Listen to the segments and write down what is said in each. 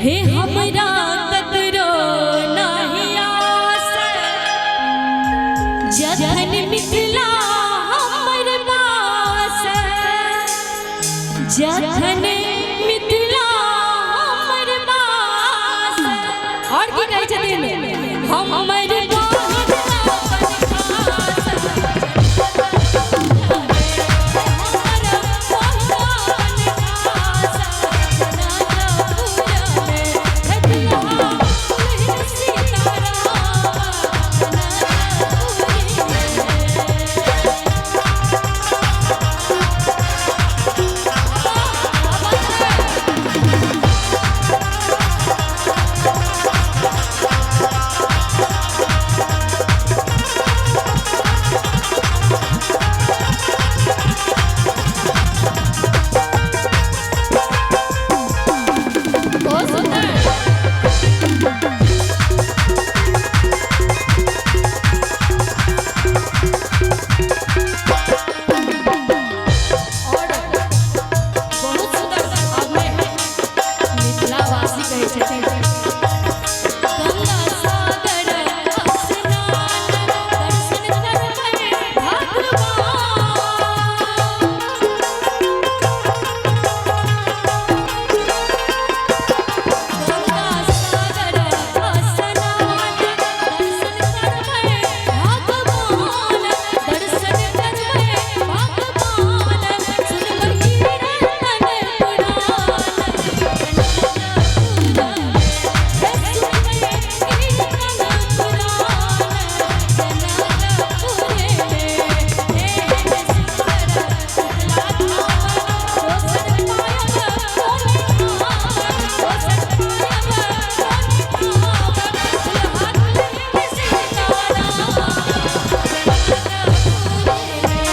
हे हमरा ककरो नाही आस, जखन मिथिला हमर पास, जखन मिथिला हमर पास। और की कहै छथिन? हमर बहिन अपन खास, बहुत सुंदर। और बहुत सुंदर आबमे मिथिलावासी कहै छथिन, गंगा सागर स्नान दर्शन करबै भगवान। गंगा सागर स्नान दर्शन करबै भगवान, दर्शन करबै भगवान, सुनबै कीर्तन पुराण जनकपुर, हे सुनबै कीर्तन पुराण जनकपुर में। हे सुंदर मिथिला धाम, दोसर पायब कोन ठाम, दोसर पायब कोन ठाम, दुल्हा दुल्हिन सीताराम जनकपुर में,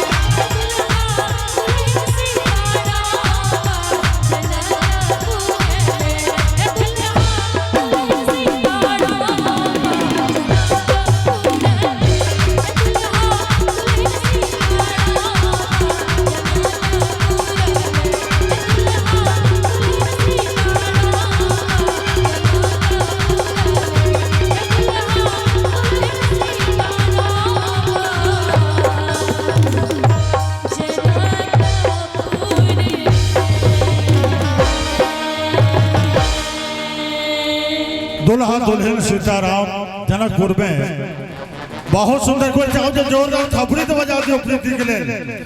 दुल्हा दुल्हिन सीताराम जनकपुर में, दुल्हा दुल्हिन सीताराम जनकपुर में, दुल्हा दुल्हिन सीताराम जनकपुर में, दुल्हा दुल्हिन सीताराम जनकपुर में, दुल्हा दुल्हिन सीताराम जनकपुर में। दुल्हा दुल्हन सीताराम जनकपुर में। बहुत सुंदर। कोई चाहो तो जोरदार थपड़ी तो बजा दियो प्रीति के लिए।